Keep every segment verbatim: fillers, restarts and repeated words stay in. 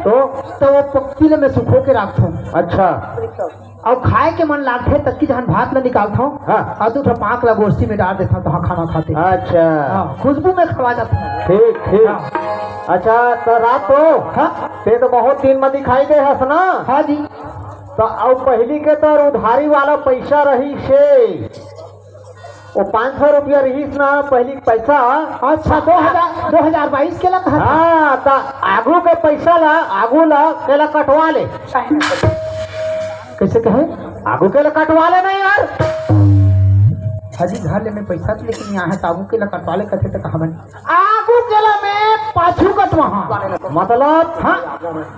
तो? तो वो पक्की ले मैं सुखो के रखथों। अच्छा। अउ खाए के मन लागथे, तब कि जहन भात ला निकालथों, हाँ। अउ दू ठो पांक ला गोरसी में डाल देथों, तो हाँ, खाना खाते। अच्छा। हाँ, खुशबू में खवा जाता है। ठीक, ठीक। हाँ। अच्छा, तो रात तो हाँ। ते तो बहुत दिन में दिखाई दे हस ना? हाँ जी। तो अउ पहली के तो उधारी वाला पैसा रहिसे, वो पाँच सौ रुपया रहिस ना पहली के पैसा। अच्छा, दो हजार, दो हजार बाईस के लग हाँ, तो आगू के पैसा ला, आगू ला, के ला कटवा ले। कैसे कहे? आगू के ला कटवा ले नहीं यार। हाजी, घर ले मैं पैसा तो लेके नहीं आया, तो आगू के ला कटवा ले, कहते तो कहा बने। आगू के ला मैं पाछू कटवा, हाँ। मतलब? हाँ।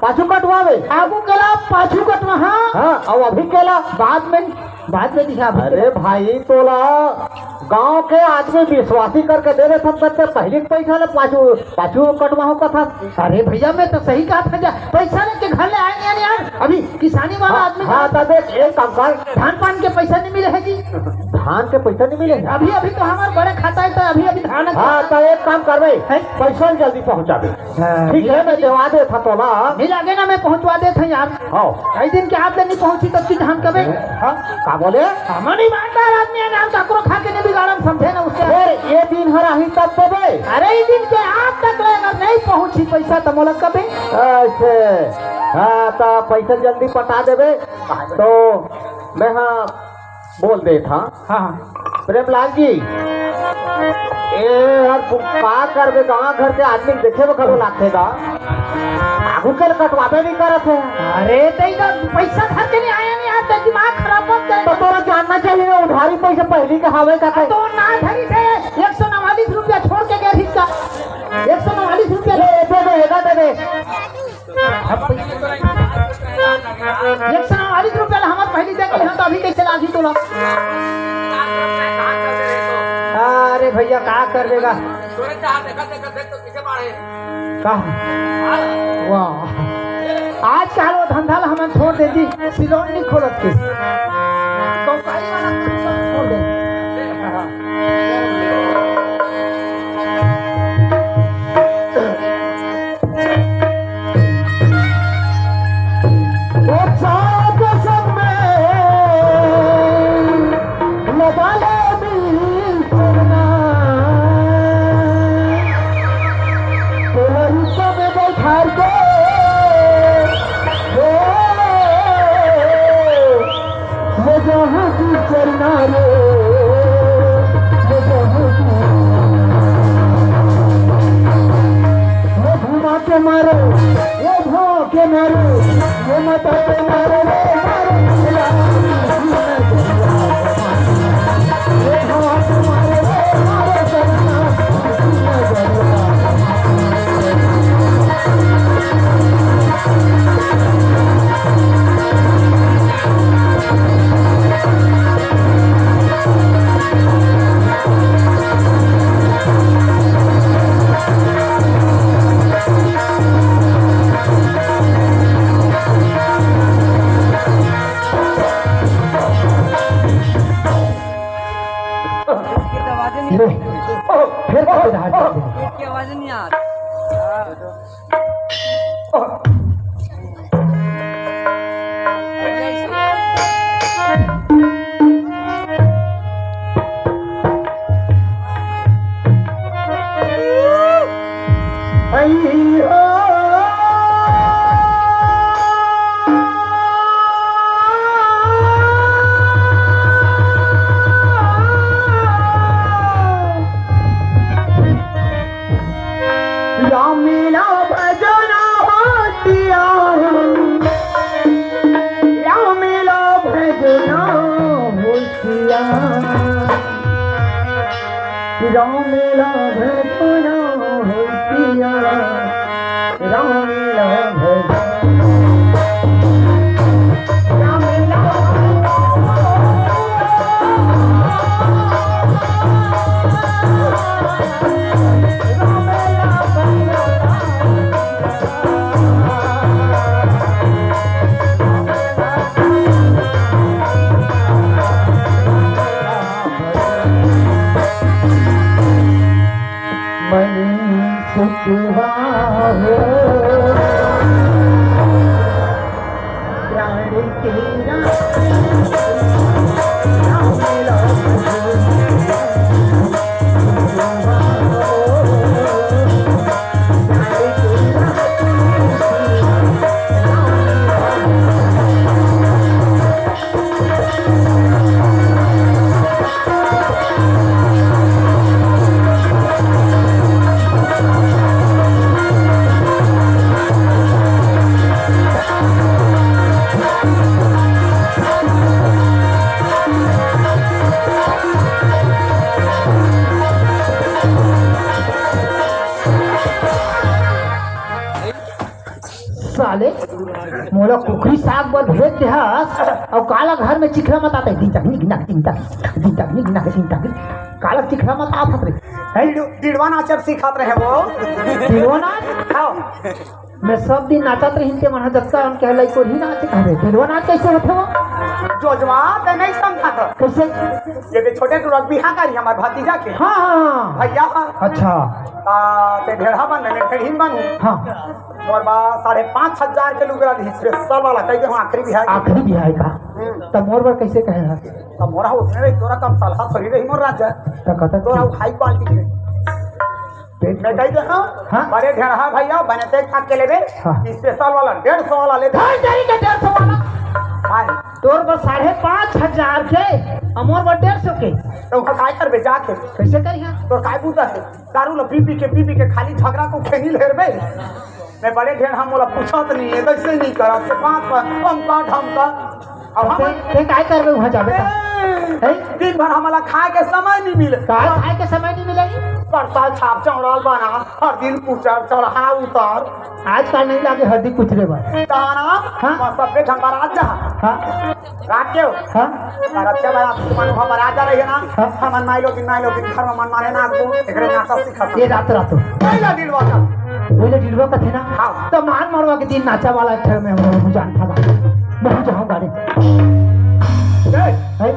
पाछू कटवावे? आगू के ला पाछू कटवा, हाँ। हाँ, अउ अभी के ला? बाद में, बाद में दिखा, अभी के अरे ला। भाई, तोला गांव के आदमी विश्वासी करके दे रहे, सब करते पहले के पैसा ले पाछू, पाछू कटवाओ कथा। अरे भैया, मैं तो सही कहा था, जा, पैसा लेके घर ले आए नहीं यार, अभी किसानी वाला हाँ, आदमी हाँ, का तो देख, एक काम कर। धान पान के पैसा नहीं मिले है जी। धान के पैसा नहीं मिले है? अभी, अभी तो हमारे बड़े खाता है, तो अभी, अभी धान है। हाँ, तो एक काम करबे, हैं? पैसा जल्दी पहुंचा दे। हाँ, ठीक है, मैं देवा देथों तोला। नहीं लागे ना, मैं पहुंचवा देथों यार। हाँ। कई दिन के आप नहीं पहुंची, तब की धान कबे? हाँ, का बोले? हमन ईमानदार आदमी है, नाम काकरो खा के नहीं बिगाड़न, समझे ना उसके। फिर ये दिन हर आही तब कबे? अरे, ये दिन के आप तक ले अगर नहीं पहुंची पैसा, तो मोला कबे? अच्छा। हाँ, तो पैसा जल्दी पटा देबे। तो मैं हाँ बोल देथों। हाँ, हाँ। प्रेमलाल जी, ए यार, तू का करबे? गांव घर के आदमी देखे में घलो लागथे गा। आगू के कटवाबे नहीं करत है। अरे, तो इधर पैसा धर के नहीं आया नहीं यार, तो दिमाग खराब मत कर। तो तोला जानना चाहिए, उधारी पैसा पहली के हावे का थे। तो ना धरी थे, एक सौ नवालीस रुपया छोड़ के गए इसका। एक सौ नवालीस रुपया ले, दे दे, एदा दे दे। एक सौ नवालीस रुपया ला हमर पहली दे के, हम तो अभी कैसे लागी तोला? अरे भैया, का कर देगा? का? वाह, आज काल वो धंधा ला हमन छोड़ देती, सिलोन नहीं खोलत के। कंपनी वाला काम सब छोड़ देती। ये घुमा के मारो, ये भौं के मारो, ये मत के मारो रे, मारो। राम मिला भजना होतिया, राम मिला भजना होतिया, राम मिला भजना होतिया, राम मिला भजना। मन सुखवा हो। साले, मोला कुकरी साग बर भेज दे हस, अउ काला घर में चिखला मतात हे, दिन तक निक नक, दिन तक, दिन तक निक नक, दिन तक निक। काला चिखला मतात हस रे। हे? डिड़वा नाचब सिखात रहे वो। डिड़वा नाच? हाँ। मैं सब दिन नाचत रहिन, ते मन ह जतका हम कहे लाई कोरही नाच कहबे। डिड़वा नाच कैसे होथे वो? जोजवा, ते नहीं समझा था। कैसे? ये दे छोटे टुरा के बिहा करी हमार भतीजा के। हाँ, हाँ, हाँ। भैया, हाँ। अच्छा। आ, ते ढेढ़ा बन, मैं ढेढ़ीन बनहूँ। हाँ। मोर बा साढ़े पाँच हजार के लुगरा रहिस, special वाला, कहि दे हूँ आखिरी बिहा हे। आखिरी बिहा हे का? हम्म। त मोर बर कैसे कहे हस? त मोर हा ओतने रही, तोर हा कम सलहा थोड़ी रही मोर राजा। त कतक तोर हा के? High quality के। पेट मैं कहि दे हूँ, हाँ। बड़े ढेढ़ा भैया, बने ते खा के लेबे, हाँ। Special वाला, डेढ़ सौ वाला ले दे। हाँ, जाई के डेढ़ सौ वाला। हाँ। तोर बर साढ़े पाँच हजार के, अउ मोर बर डेढ़ सौ के। त ओकर काय करबे जाके? कैसे करिहा? तोर काय बूता हे? दारू ल पी पी के, पी पी के खाली झगड़ा को खेनी ल हेरबे। मैं बड़े ढेढ़ा, मोला पूछत नहीं हे, कैसे नहीं करत हे, बात पर हमका ढमका। अब हम ते, ते काय करबे वहाँ जाबे त? ए, हैं? दिन भर हमला खाए के समय नहीं मिले। का खाए के समय नहीं मिले? पड़ताल छाप चौड़ाल बना, हर दिन कुचर चढ़ा उतर। आजकल नहीं लागे हरदी कुचरे बर। ताना, हाँ? बस सबके घर बारात जा। हाँ। रात के हो? हाँ? और अच्छा बारात, तुमन वहाँ बारात जा रही है ना? हाँ। हमन माई लोगिन, माई लोगिन घर में मन माने ना आगू, एकरे नाचा सिखा। ये रात रात हो। पहिला डिलवा का। पहिला डिलवा का थे ना? हाँ। त मान मरवा के दिन नाचा वाला एक ठे में हम जान था। मैं जाऊँ गाड़ी। ए, है?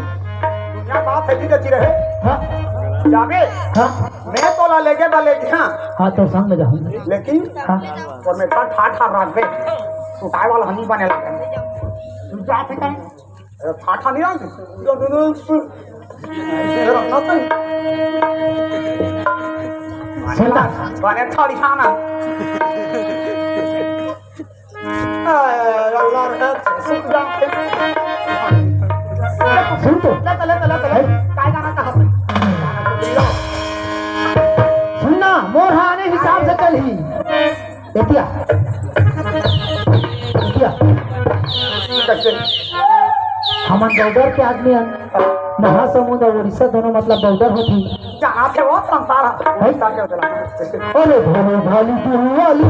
दुनिया बात है कि रहे। हाँ। जाबे? हाँ। मैं तोला लेके बा लेके, हाँ। हाँ, तो संग में जाऊँ। लेकिन हाँ। और मैं ठा, ठा, ठा रख दे। सुताए वाला हनी बने लगे। तू जा थे कहीं? अरे, ठा, ठा नहीं रख। जो, जो, जो, सु-, रखना तो। सुनता। बने थोड़ी खाना। सुन तो। ले, ले, ले, ले, ले। है? काय गाना कहा? सुनना, मोर हा आने हिसाब से चलही। एतिया। एतिया। कैसे? हमन बॉर्डर के आदमी हन। महासमुंद अउ उड़ीसा दोनों मतलब बॉर्डर होथे। जाना थे वो संसार है। है? संसार के चला। अरे भोले भाली दुल्हन वाली।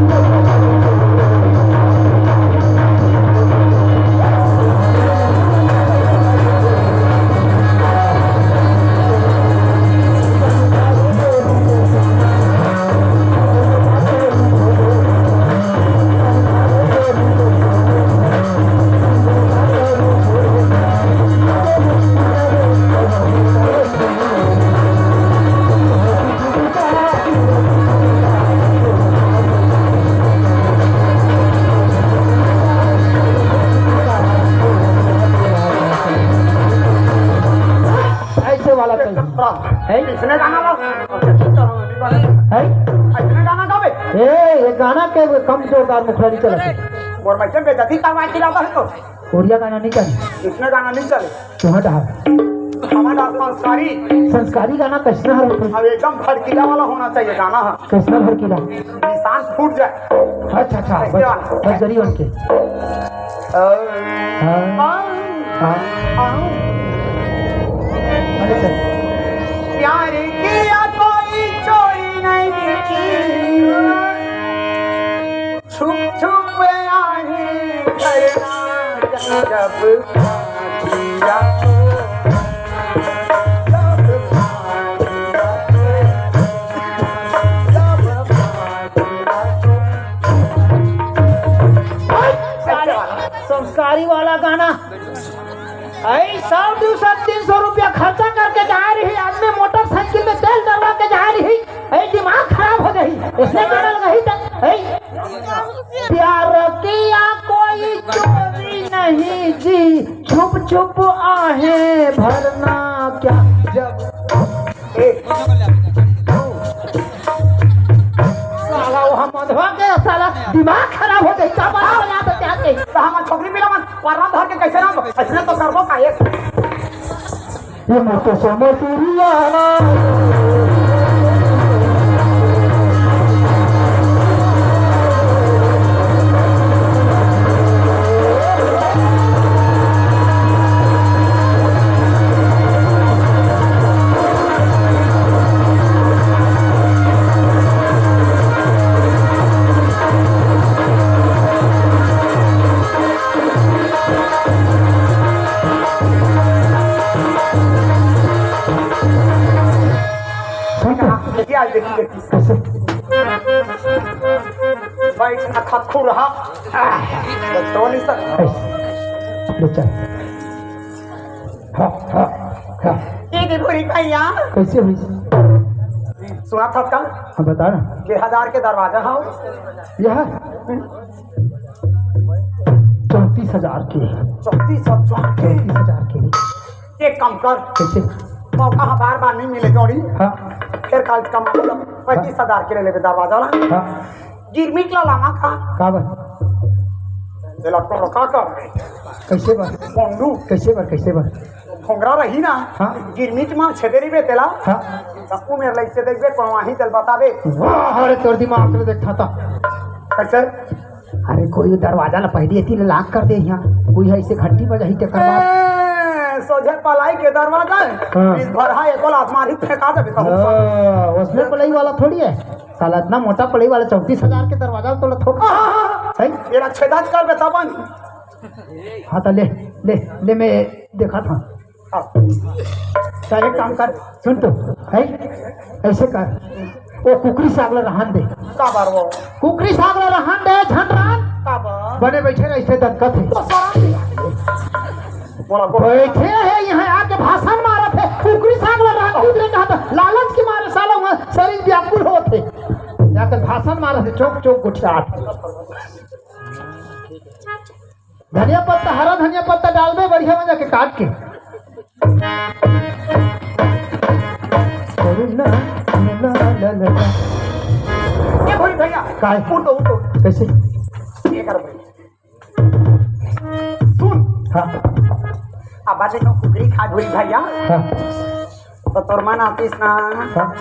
ऐसे वाला तो है। इसने गाना ला। है? इसने गाना गावे। ए, ये गाना के कम जोरदार मुखड़ा नहीं चला। और मैं बेइज्जती करवा के लाता है तो। उड़िया गाना नहीं चले। इसने गाना नहीं चले। तुहां डहार। हमारा संस्कारी। संस्कारी गाना कैसना हर होथे? अब एकदम भड़कीला वाला होना चाहिए गाना, हाँ। कैसना भड़कीला? निशान फूट जाए। अच्छा, अच्छा, ऐसे बस, वाला। बस गरीब बन के। हाँ। हाँ। हाँ। अरे चल। प्यार किया कोई चोरी नहीं की। छुप छुप आए करना जब फांसिया, जब फांसिया, जब फांसिया। संस्कारी वाला गाना। ऐसा जब ए, साला वो हम मधवा के साला दिमाग खराब हो जाए, का बात बना तो क्या कही? तो हम छोकरी मिला मन, वरना धर के कैसे ना, ऐसने तो करबो का एक। ये मोर तो समझ तुरिया। देखिए, आज देखिए, देखिए। कैसे? बैठ ना खतखू रहा। आह, तो नहीं सर। ऐसे। ले चल। हाँ, हाँ, हाँ। ये दे भूरी भैया। कैसे हुई? सुना था कल? हाँ, बता ना। ये हजार के दरवाजा हो। यह? चौंतीस हजार के। चौंतीस हजार के? चौंतीस हजार के। एक काम कर। कैसे? मौका ह बार बार नहीं मिले जोड़ी। हाँ। फिर कल कमा, पैंतीस हजार के ले लेबे दरवाजा ला। हाँ। गिरमिट ला लामा का? का बर? तेला टोलका कर। कैसे बर? बोंडू। कैसे बर, कैसे बर? भोंगरा रही ना। हाँ। गिरमिट मा छेदे रहिबे तेला। हाँ। तब तू मेरे लाइक से देखबे, कौन वहीं तेल बताबे। वाह, अरे तोर दिमाग में देखा था। कैसे? अरे कोई दरवाजा ला पहले एती ले lock कर दे यहाँ, कोई है इसे घंटी बजाही तेकर बाद। ए, सोझे पलाई के दरवाजा है। हाँ। इस भर हा एको लात मारी फेंका देबे तब। हाँ, उसमें पलाई वाला थोड़ी है। साला इतना मोटा पलाई वाला चौंतीस हजार के दरवाजा तो ला थोड़ा। हाँ, हाँ, हाँ। सही? ये छेदा कर बे तबन। हाँ, तो ले, ले, ले, मैं देखा था। हाँ। तो एक काम कर, सुन तो, है? ऐसे कर, वो कुकरी साग ला रहन दे। का बार वो? कुकरी साग ला रहन दे, झन रहन। का बार? बने बैठे रह, ऐसे दनकत है। तो शरम नहीं आती। बोला, बोला। बैठे है यहाँ आके भाषण मारत है, कुकरी साग ला रहन दे, कहा था, लालच के मारे साला वहाँ शरीर व्याकुल होत है। जाकर भाषण मारत है, चौक चौक गुठियात। धनिया पत्ता, हरा धनिया पत्ता डालबे बढ़िया मजा के काट के। ए भोरी भैया, काय? उठो, उठो। कैसे? ये कर भाई। सुन। हाँ। अब बात देखो, कुकरी खा भोरी भैया। हाँ। तो तोर मन आतिस ना, हाँ।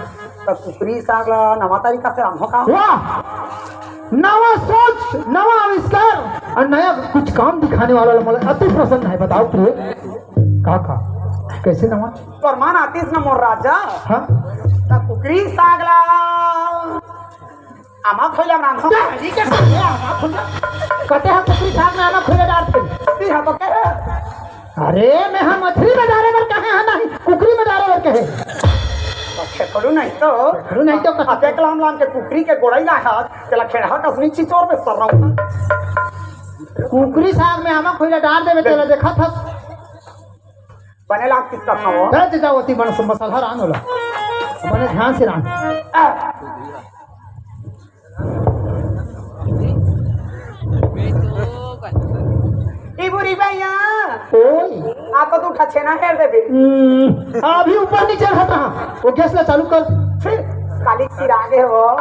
तो कुकरी साग ला नवा तरीका से रांधो का? वाह! नवा सोच, नवा आविष्कार और नया कुछ काम दिखाने वाला मोला अति प्रसन्न है। बताओ तो, का का? कैसे नवा? तोर मन आतिस ना मोर राजा। हाँ। तो कुकरी साग ला आमा खोइला में रांधो। क्या? ठीक है, ठीक है, आमा खोइला। कते हा कुकरी साग में आमा खोइला डारथे? ती हा तो कहे। अरे, मैं हा मछली में डारे बर कहे हा, नहीं, कुकरी में डारे बर कहे। अच्छा, करू नहीं तो। करू नहीं तो। अबे कलाम लाम के कुकरी के गोड़ाई ला हाथ, तेला खेड़ा कसनी चिचोर में सर रहा हूँ। कुकरी साग में आमा खोइला डार देबे, तेला देखा था। बने लाग किसका खाओ? अरे, ते जाओ, ती बन मसाला रान होला। बने ध्यान से रान। आ। ए बुरी भैया। ओए। आपको तो उठा छेना हेर देबे। हम्म, अभी ऊपर नीचे हट रहा। वो गैस ला चालू कर। फिर काली सिरागे हो।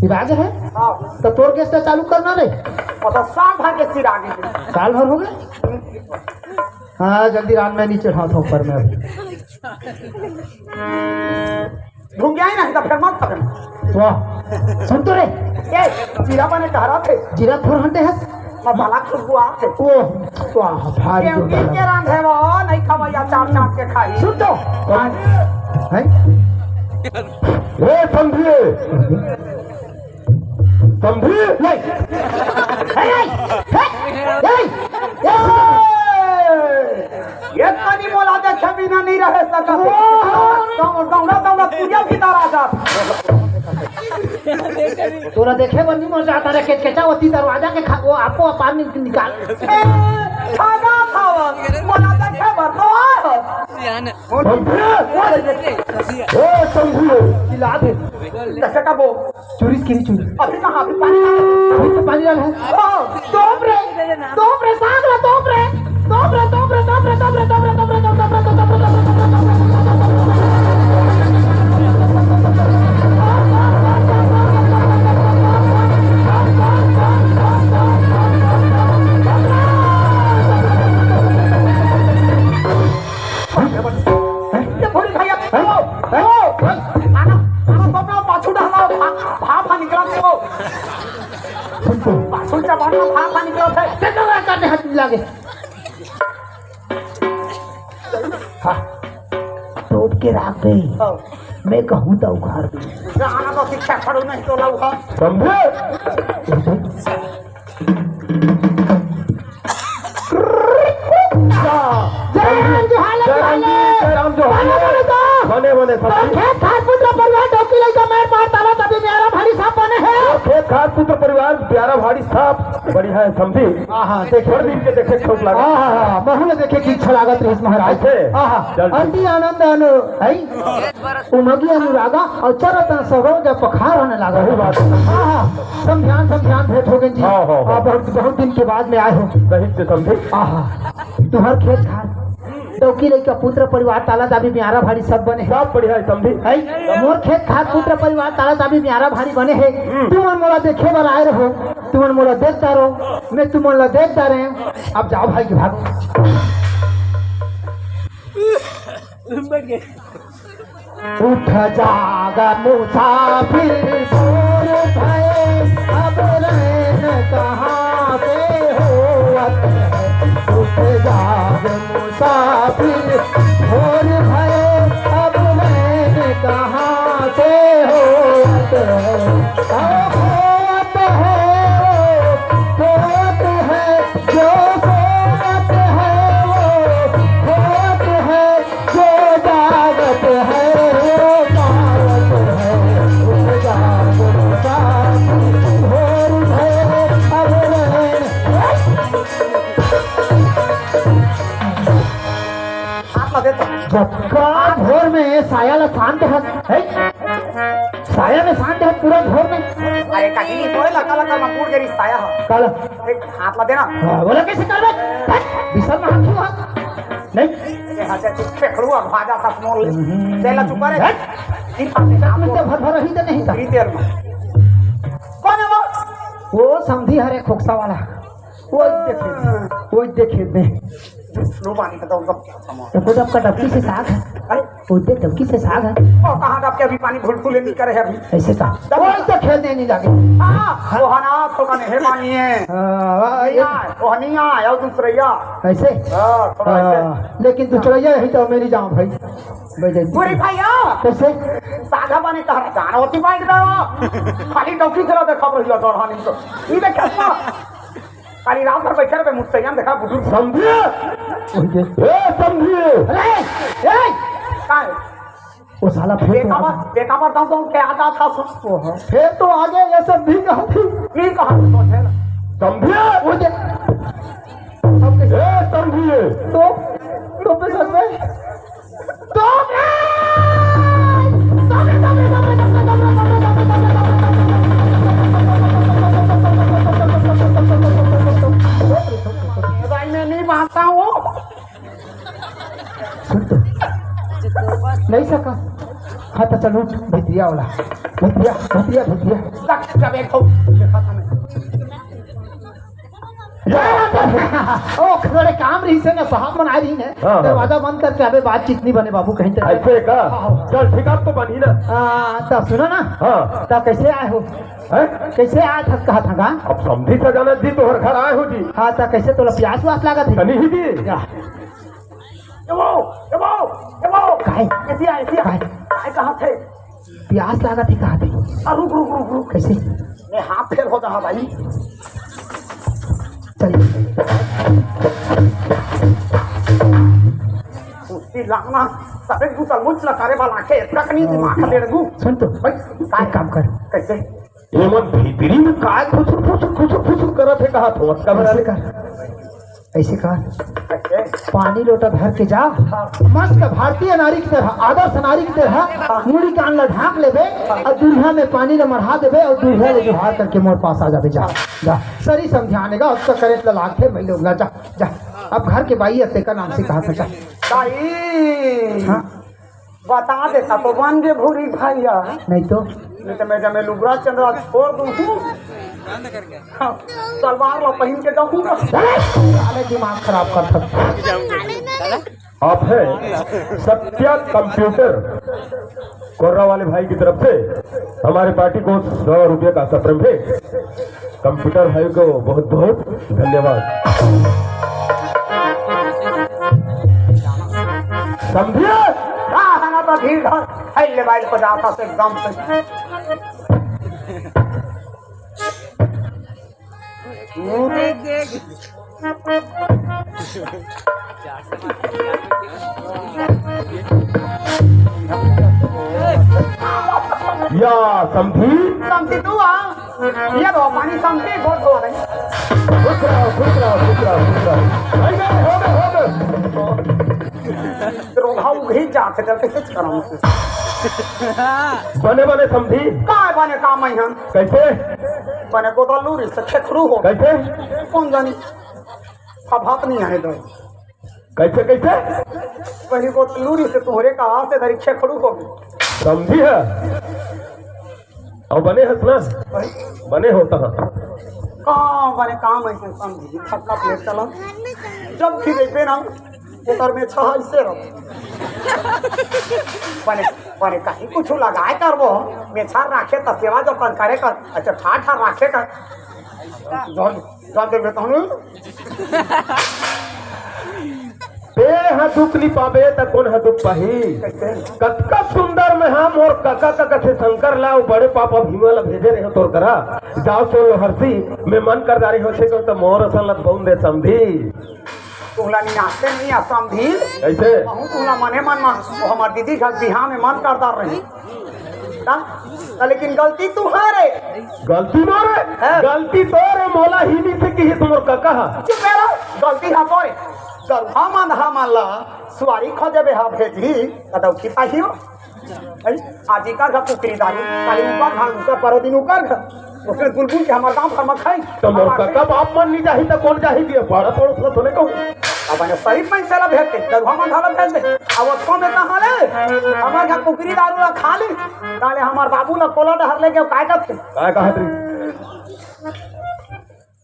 सिरागे है? हाँ। तो तोर गैस ला चालू करना रे। मतलब साल भर के सिरागे है। साल भर हो गए? हाँ, जल्दी रान में नीचे उठाता हूँ ऊपर में अभी। ढूंढ गया ही नहीं तो फिर मत पकड़। वाह, सुन तो रे। ए, जीरा बने टहरा थे। जीरा थोर हंटे हस। मसाला खुशबू आथे। ओ, वाह, भारी ये जोरदार। के रांधे वो, नहीं खवैया चाट चाट के खाई। सुन तो। हैं? ए, समझिए। समझी? नहीं। ए, ए, ए, ए, ये पानी मोला देखे बिना नहीं रहे सकत। ओहो। दौड़, दौड़ा, दौड़ा, पूजा की तरह आ जात। तोरा देखे बर नहीं मोर जाता रे, केचकेचा होती दरवाजा के खा-, वो आपको अपार नि-, निकाल। ए, खाना खावा, मोला देखे बर तो आए हो। समझी? ए, समझी। चिल्ला दे। कैसे का वो? चुरिस के नहीं चुरिस। अभी कहाँ? अभी पानी डाल। अभी तो पानी डाल है। ओ, तोप रे, तोप रे, साग रे, तोप रे, तोप रे, तोप रे। ये भूरी भैया, ओ, ओ, आना, आना, तो अपना पाछू डाला, भा-, भाप निकला थे वो। पाछू चबाना, भाप निकला थे। ते तो करने हाथ लागे। हाँ। तोप के राख दे। हाँ। मैं कहूँ तो उखाड़ दे। आना तो शिक्षा खड़ू नहीं तो लाऊ, हाँ। समझे? जय राम, जोहार, जय राम, जोहार। जय राम, जोहार। बने, बने, बने। बने, बने, समधी। खेत खार पुत्र परिवार डौकी लइका मेड़ पार ताला तभी म्यारा भारी साहब बने हे। खेत खार पुत्र परिवार म्यारा भारी साहब बढ़िया हे, समधी। हाँ, हाँ, देखे। बड़ दिन के देखे, शौक लागत। हाँ, हाँ, हाँ, महू ल देखे के इच्छा लागत रहिस महाराज। अच्छा। हाँ, हाँ। चल, ठीक। अति आनंद अनु, है? उमगी अनुरागा अउ चरत सरोज पखार होने लगा। सही बात है। हाँ, हाँ, समधियान, समधियान भेंट हो गए जी। हाँ, हाँ, हाँ। हाँ, बहुत, बहुत दिन के बाद में आए हो। सही से समधी। हाँ, हाँ। तुम्हार खेत खार, डौकी लइका पुत्र परिवार ताला ताबी म्यारा भारी सब बने हे। सब बढ़िया हे समधी। है? मोर खेत खार पुत्र परिवार ताला ताबी म्यारा भारी बने हे। हम्म। तुमन मोला देखे बर आए रहो, तुमन मोला देख डारो, मैं तुमन ला देख डारे। अब जाओ भाई के भागो। बैठ गए। उठ जाग मुसाफिर, भोर भये, अब रैन कहाँ से होवत है? उठ जाग मुसाफिर, भोर भये, अब रैन कहाँ से होवत है? अब होवत है, होवत है, जो सोवत है वो होवत है, जो जागत है वो पावत है। उठ जाग मुसाफिर, भोर भये अब रैन। हाथ लगे तो। जब का भोर में साया ला शांत है, है? साया में शांत है पूरा भोर में। अरे कहीं नहीं, कोई लका लका मकुड़ के साया है। काला। एक हाथ ला देना। हाँ, बोला कैसे करबे? हट, बिसर में हाथ क्यों हाथ? नहीं। ये हाथ से तू फेंकड़ू आ भाजा था मोर ले। हम्म। तेला चुपा रे। हट। तीन पास में दस मिनट भर भर रही तो नहीं था। तेल में। कौन है वो? वो समधी हरे खोकसा वाला। वो देखे, वो देखे दे। लो पानी का तो क्या सामान। देखो जब का डबकी से साग है। अरे। वो दे डबकी से साग है। ओ, कहाँ डबके अभी पानी भुलफुले नहीं करे है अभी। ऐसे का? डबकी। वो तो खेल देने जाके। हाँ, वो हना तो का नहीं पानी है। हाँ, ये नहीं आए, वो नहीं आए, और दूसरैया। ऐसे? हाँ, थोड़ा ऐसे। हाँ, लेकिन दूसरैया यही तो मेरी जान भाई। भाई जाए। पूरी भैया। कैसे? साधा पानी तहरा जान होती बाइक दो। खाली डबकी से देखा रही है, डर हानि तो। ये देखे ना। खाली रात भर बैठे रहे, मुस्तैयान देखा बुजुर्ग। समधी? ए, समधी? अरे, ए! का है? वो साला फिर तो देखा आ मत, देखा मत, हम तो क्या आता था सुन। ओहो। फिर तो आ गया, ये सब भी कहा थी। ये कहा तो है ना। समधी? वो दे। अब कैसे? ए, समधी? तो, तो पे सर में। भाई, मैं नहीं मानता हूँ। सुन तो। नहीं सका। हाँ, तो चल उठ, भितिया वाला। भितिया, भितिया, भितिया। जब एक हो, देखा था मैं। ओ, थोड़े काम रहिस हे ना, साहब मन आए रहिन हे। हाँ, हाँ। दरवाजा बंद करके, अबे बातचीत नहीं बने बाबू, कहीं तो। ऐसे का? हाँ, हाँ। चल ठीक, अब तो बनी ना। हाँ, तब सुनो ना। हाँ। तब कैसे आए हो? हैं? कैसे आए था, कहा था का? अब समधी सजाना जी तोहर घर आए हो जी। हाँ, तब कैसे तोला प्यास व्यास लागत हे? तनी ही जी। क्या? ए वो, ए वो, ए वो। काहे? ऐसी आ, ऐसी आ। काहे? काहे कहा थे? प्यास लागत हे कहा थे? आ, रुक, रुक, रुक, रुक। कैसे? मैं हाथ फेल हो जाऊंगा भाई। चल। कुश्ती लाना, सबे गुतल मुच लकारे वाला के, इतना कनी दिमाग का डेढ़ गु। सुन तो, भाई, एक काम कर। कैसे? ये मन भीतरी में काय खुसुर, खुसुर, खुसुर, खुसुर करत हे कहा थो? कब ऐसे कर। ऐसे कहा, पानी लोटा भर के जा, मस्त भारतीय नारी की तरह, आदर्श नारी की तरह मुड़ी कान ला ढांक लेबे और दूल्हा में पानी ला मढ़ा देबे और दूल्हा ले जोहार करके मोर पास आ जाबे। जा, जा, सरी समझाने का उसका करेंट ला लागथे भाई लोग ला। जा, जा, अब घर के बाई अते का नाम से कहा था, जा। दाई। हाँ। बता देता तो बन गे भूरी भैया। नहीं तो। नहीं तो मैं जमे लुगरा चंद्रा छोड़ दूँ। हाँ, सलवार ला पहन के जाऊँगा। अरे, साले दिमाग खराब कर सकता। आप हैं सत्या कंप्यूटर कोर्रा वाले भाई की तरफ से हमारे पार्टी को सौ रुपये का सप्रेम भेंट। कंप्यूटर भाई को बहुत बहुत धन्यवाद। समझिए? हाँ, है ना, तो भीड़ है, फैल ले भाई को जाता से एकदम से। या समधी। समधी तू आ। ये दो पानी समधी, बहुत धो रही। खुश रहो, खुश रहो, खुश रहो, खुश रहो। भाई, भाई, हो गए, हो गए। रोधा उघरी जात है, कैसे कराऊं? बने, बने समधी। का बने काम है हम? कैसे? बने गोदलूरी से खेखरू हो। कैसे? कौन जानी? अब हाथ नहीं आए दो। कैसे, कैसे? वही गोदलूरी से तोहरे का हाथ से धरी खेखरू हो गई। समधी है? और बने हस ना? बने होता है। का बने काम है समधी? थक्का पे चला। जब भी देखबे ना, ओकर में छह ऐसे रहो। बने, बने कहीं कुछ लगाए करबो, मेछार राखे त सेवा जतन करे कर, अच्छा ठाठ ठाठ राखे कर। जौन, जौन देबे तहन। तें दुख नी पाबे त कोन ह दुख पाही? कैसे? कतका सुंदर में हम और कका कका से शंकर ला, वो बड़े पापा भीमा ला भेजे रहे तोर करा। जाओ सुन लो हरसी, मैं मन कर डारे हो छे को त मोर असन लत बउन दे समधी। तुहला नियासते नहीं आ समधी। कैसे? कहूँ तुहला मने मन मा, वो हमार दीदी घर बिहाव में मन करदार रही। ता, ता लेकिन गलती तुहारे। गलती मोरे? हाँ। गलती तोरे, मोला ही नहीं से किहिस मोर कका हा। चुप रहो, गलती हा तोरे। दरुहा मन हा मन ला, सुवारी खोजे बे हा भेजी, कदौ खिपाही हो। है? आज एकर घर कुकरी दारू, काली उकर घर, उकर परो दिन उकर घर। उसने गुलगुल के हमार गांव भर में खाई। तो मोर कका बाप मन नहीं जाही तो कौन जाही दिए? बड़ा पड़ोस ला तो नहीं कहूँ। अब मैंने सही पैसे ला भेज दे, दरुहा मन धाला भेज दे। अब उसको में कहा ले, हमार घर कुकरी दारू ला खा ली, ताले हमार बाबू ला कोला डहर लेके काय करथे? काय कहत रही?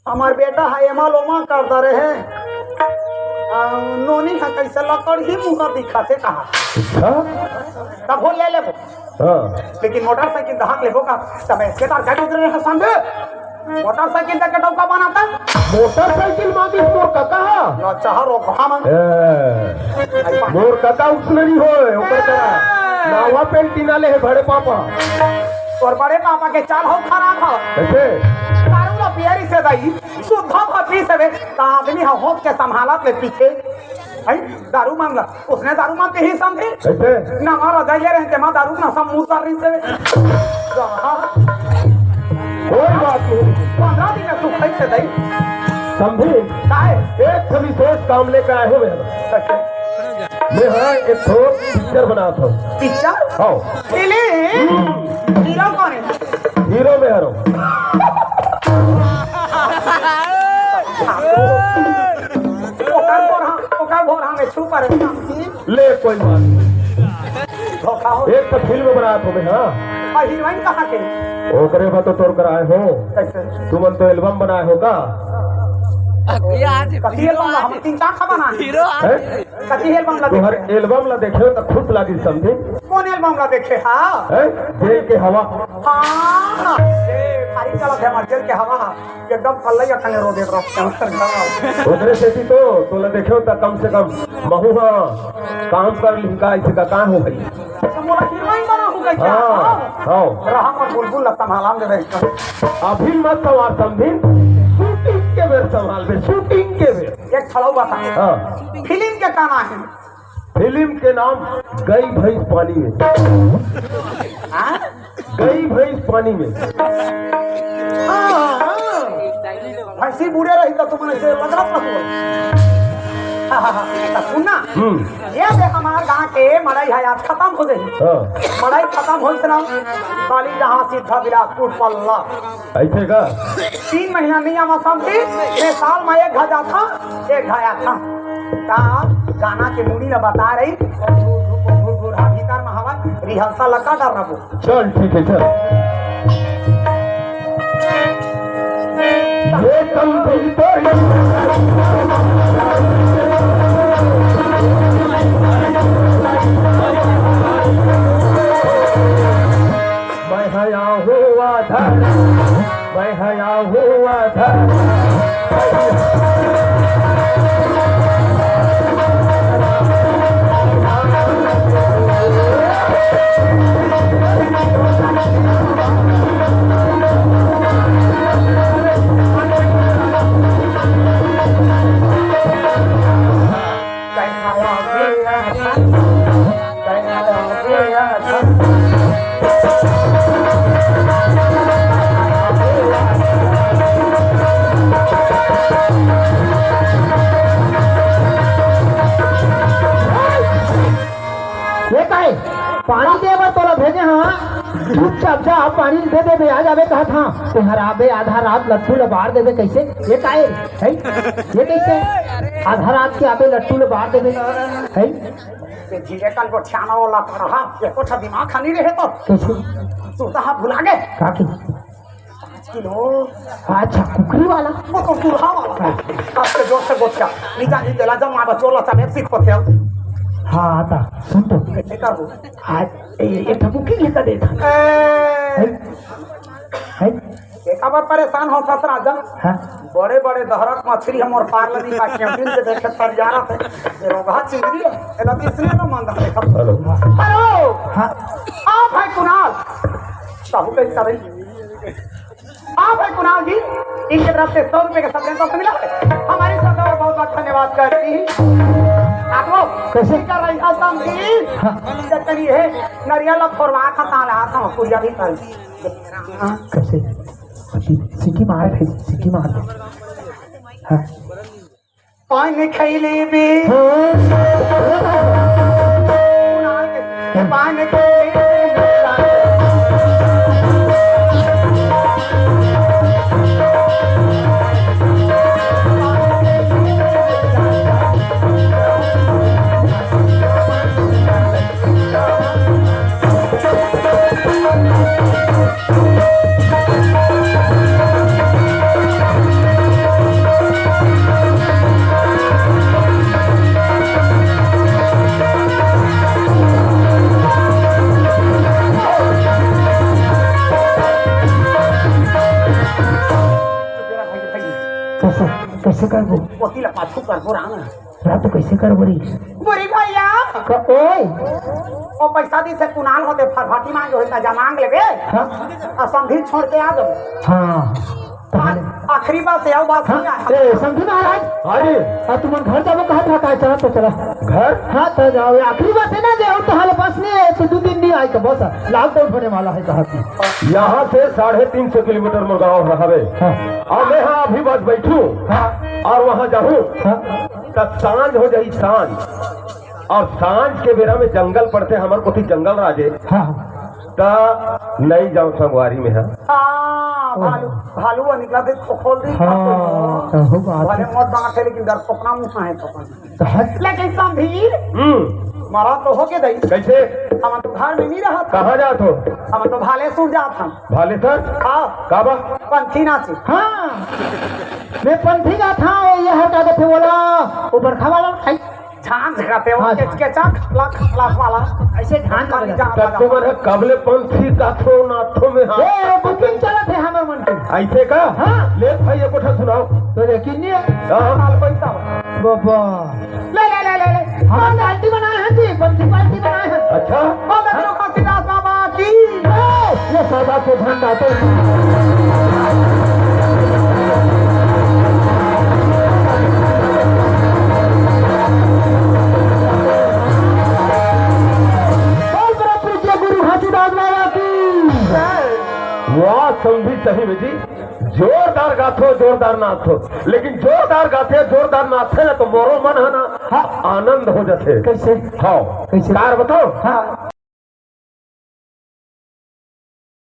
हमार बेटा ह एमा लोमा कर दे रहे। आ, नोनी ह कैसे लकड़ ही मुँह दिखाथे कहा। अच्छा। तब हो ले लेबो। हाँ। लेकिन मोटरसाइकिल दहाक लेबो का? तब इसके तार क्या उतरे रहे समझे? मोटरसाइकिल तक के डौका बनाता। मोटरसाइकिल मांगी मोर कका। ना चाह रो कहा मन। ए, मोर कका उसने नहीं होए, ओकर करा। नावा पेंटिना ले है बड़े पापा। तोर बड़े पापा के चाल हो खराब हो। कैसे? दारू ला पियरी से दई, शुद्ध भपी से बे, त आदमी ह होश के संभालत ले पीछे। है, दारू मांग ला, उसने दारू मांग के ही समझे। कैसे? ना मारा जाइए रहे, ते मां दारू ना सब मुंह कर रही से बे। कोई बात नहीं। पंद्रह दिन में सुख है से दई। समझी? काहे? एक ठो विशेष काम लेके आए हो मेरा। कैसे? मैं हाँ एक ठो पिक्चर बनात हूँ। पिक्चर? हाँ। फिल्म? हम्म। हीरो कौन है? हीरो मैं हरो। ओकर भोर हाँ, ओकर भोर हाँ में छू पर। ले कोई बात नहीं। धोखा हो। एक तो फिल्म बनात हूँ मैं, हाँ। और हीरोइन कहाँ के? ओकरे बा तो तोर कराए हो। कैसे? तुमन तो एल्बम बनाए हो का? अभी आज कथी एल्बम हम तीन चार ठा बना। हीरो आज हैं? कथी एल्बम ला तोहर देखे? एल्बम ला देखे हो त खुश लागी समझे। कौन एल्बम ला देखे हा? हैं? जेल के हवा। हाँ, ए, भारी चलत है हमार जेल के हवा। एकदम कल्लई अखने रो देत रहते हैं। ओकरे सेती तो तोला देखे हो त कम से कम महू हा काम कर लिही का, ऐसे का काम हो भाई। अच्छा, मोला हीरोइन बना हो गई क्या? हाँ, हाँ। रहा पर बुलबुल ला संभालाम दे रही। अभी मत सवार समझी, शूटिंग के बेर संभाल बे, शूटिंग के बेर। एक ठलऊ बता। हाँ। फिल्म के का नाम है? फिल्म के नाम गई भैंस पानी में। हाँ? गई भैंस पानी में। हाँ, हाँ। भैंसी बूड़े रही तो तुमने से लग रहा था। हाँ, हाँ, हाँ। तो सुनना। हम्म। ये दे हमार गांव के मड़ई है आज खत्म हो गई। हाँ। मड़ई खत्म होई से ना, काली जहां सीधा बिलासपुर पल्ला। ऐसे का? तीन महीना नहीं आवा शांति, मैं साल में एक घर जाता, एक घर आता। ता गाना के मुड़ी ला बता रही, घूर, घूर, घूर, घूर, हाँ, भीतर में हवा, रिहर्सल लगा डर रहो। चल, ठीक है, चल। ये कल भी तो ये काय? पानी दे बर तोला भेजे हंव। चुपचाप जा, पानी दे देबे, आ जाबे कहत हंव। तेहर आबे आधा रात लट्टू ल बार देबे कइसे? ये काय? हैं? ये कइसे? आधा रात के आबे लट्टू ल बार देबे। हैं? ये जीरे कन गोठियाना वाला करहा, एको ठा दिमाग खानी रहे तो। कइसे? सुधा भुला गे। का की? पाँच किलो। अच्छा, कुकरी वाला? वो तो दूल्हा वाला। हाँ। अब से जोर से गोठिया। नीचा जी तेला जमा बचोला चले सीख होते हो। हाँ, आता। सुन तो। कइसे करबो? आज ए-, एक ठा booking हे का देता? ए। है? है? एक बार परेशान होथस राजा। हाँ। बड़े-बड़े दहरक मछरी हमर पार ल नइ पाके, दिन के देखे तैयार हे। ये रोगहा चिंगरी हे, एला तीसरी न मान दे। हेलो। हेलो। हाँ। आ भाई कुणाल। कहूँ कहीं करे। आ भाई कुणाल जी, इनके तरफ से सौ रुपए का सप्रेम तो मिला है। हमारी श्रद्धा और बहुत बहुत धन्यवाद करती है। आप लोग कइसे? कर रही हो समझी? हाँ। जब तक ये नरियल और फोरवा खा ताला था, पूजा भी कर। कइसे? सीटी, सीटी मार दे, सीटी मार दे। हाँ। पान खैले बे। हाँ। पान खैले बे। कइसे, कइसे करबो? ओती ला पाछू करबो राम। रात तो कइसे करबो रे? बुरी भैया। क-, ओए। ओ पैसा दिस हे कुणाल होते फरफटी मांगे होता जा मांग लेबे। हाँ। आ समधी छोड़ के आ जाओ। हाँ। ताहले। आ-, आखिरी बात हे, अउ बात हाँ। नहीं आए। ए, समधी महाराज। अरे। आ, तुमन घर जाबो कहत रहा, काय चला तो चला। घर? हाँ, तो जाओ, ये आखिरी बात हे ना, जे अउ ताहले बस नहीं हे, तो दू दिन नहीं आए तो बस, lockdown होने वाला हे, कहा कि। यहाँ से साढ़े तीन सौ किलोमीटर मोर गाँव हवे। हाँ। अउ मैं हाँ अभी बस बैठूं हाँ। अउ वहाँ जाहूं, हाँ। त सांझ हो जाही, सांझ। अउ सांझ के बेरा में जंगल पड़थे, हमर कोती जंगल राज हे। हाँ। त नहीं जाओ संगवारी में, हाँ। हाँ, भालू, भालू वो निकला थे, खो-, खोल दी। हाँ, हो बात भले हे। मौत बांट हे, लेकिन डरपोकना मुंह हे तो अपन। तो हट। लेकिन समधी, हम्म। मरा तो हो के दई। कइसे? हम तो घर में नहीं रहत। कहाँ जात हो? हम तो भालेसर जात हन। भालेसर? हाँ। का बा? पंथी नाचे। हाँ। मैं पंथी जात हंव, ये हर का देथे बोला, वो बड़खा वाला खाई। झांझ खाते हो, हाँ, के, झांझ। के चाक, लाख, लाख वाला। अइसे झांझ वाला। तब तुमन ह कब ले पंथी जाथो, नाथो में हाथ ए, booking चलत हे हमर मन के। अइसे का? हाँ। ले भाई, एको ठा सुनाओ। तो यकीन नहीं हे। हाँ। साल पैसा। बाबा। ले, ले, ले, ले, ले। हम party बनाए हैं जी, पंथी party बनाए हैं। अच्छा। बाबा जी, काशीदास बाबा की। ए, ये सदा के झंडा तो। बोल बड़ा पूज्य गुरु घासीदास बाबा की। वाह, समधी सही में जी, जोरदार गाथो, जोरदार नाचो, लेकिन जोरदार गाथे, जोरदार नाचे ना तो मोरो मन हे ना, हाँ। आनंद हो जाथे। कइसे? हाँ। कइसे? कार बताओ? हाँ।